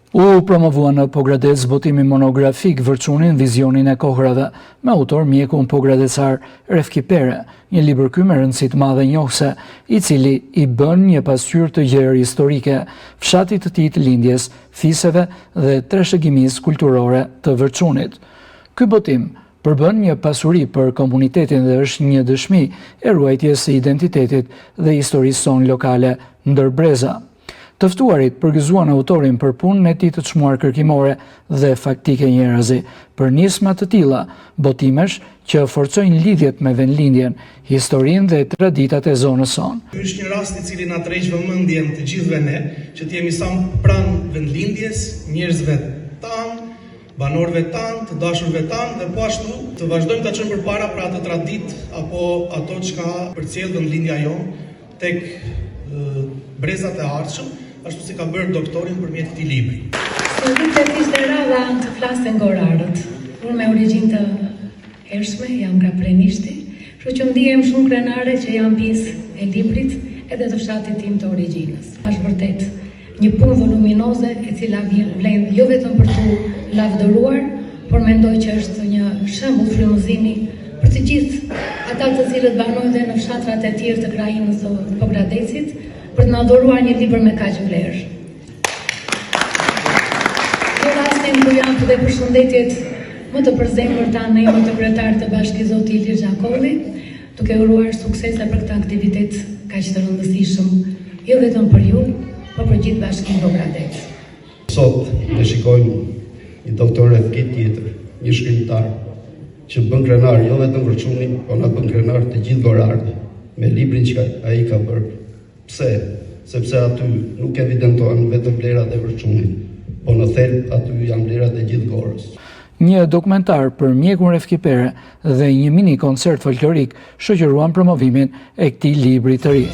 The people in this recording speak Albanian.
U promovua në Pogradec botimi monografik Vërçuni në vizionin e kohërave, me autor mjekun pogradecar Refki Pere, një libër ky me rëndësi të madhe njohëse, i cili i bën një pasqyrë të gjerë historike fshatit të tij të lindjes, fiseve dhe trashëgimisë kulturore të Vërçunit. Ky botim përbën një pasuri për komunitetin dhe është një dëshmi e ruajtjes së identitetit dhe historisë sonë lokale ndër breza. Të ftuarit përgëzuan autorin për punën e tij të çmuar kërkimore dhe faktike njëherazi, për nisma të tilla botimesh që forcojnë lidhjet me vendlindjen, historinë dhe traditat e zonës sonë. Ky është një rast i cili na tërheq vëmendjen të gjithëve ne, që të jemi sa më pranë vendlindjes, njerëzve tanë, banorëve tanë, të dashurve tanë dhe po ashtu të vazhdojmë ta çojmë përpara pra atë traditë apo ato çka përcjell vendlindja jonë tek brezat e ardhshëm, ashtu si ka bërë doktori nëpërmjet këtij libri. Sot ishte radha të flasin gorarët. Unë me origjinë të hershme jam nga Prenishti, kështu që ndihem shumë krenare që jam pjesë e librit edhe të fshatit tim të origjinës. Është vërtet Një punë voluminoze e cila vlen jo vetëm për t'u lavdëruar, por mendoj që është një shembull frymëzimi për të gjithë ata të cilët banojnë dhe në fshatrat e tjerë të krahinës së Pogradecit, për të na dhuruar një libër me kaq vlerë. Në rastin ku jap dhe përshëndetjet më të përzemërta në emër të kryetarit të bashkisë zoti Ilir Xhakolli, Duke uruar suksese për këtë aktivitet kaq të rëndësishëm, jo vetëm për ju, por për gjithë Bashkinë Pogradec. Sot ne shikojmë një doktor Refki tjetër, një shkrimtar që bën krenar jo vetëm Vërçunin, po na bën krenar të gjithë gorarët me librin që ai ka bërë. Pse? Sepse aty nuk evidentohen vetëm vlerat e Vërçunit, po në thelb aty janë vlerat e gjithë Gorës. Një dokumentar për mjekun Refki Pere dhe një mini koncert folklorik shoqëruan promovimin e këtij libri të ri.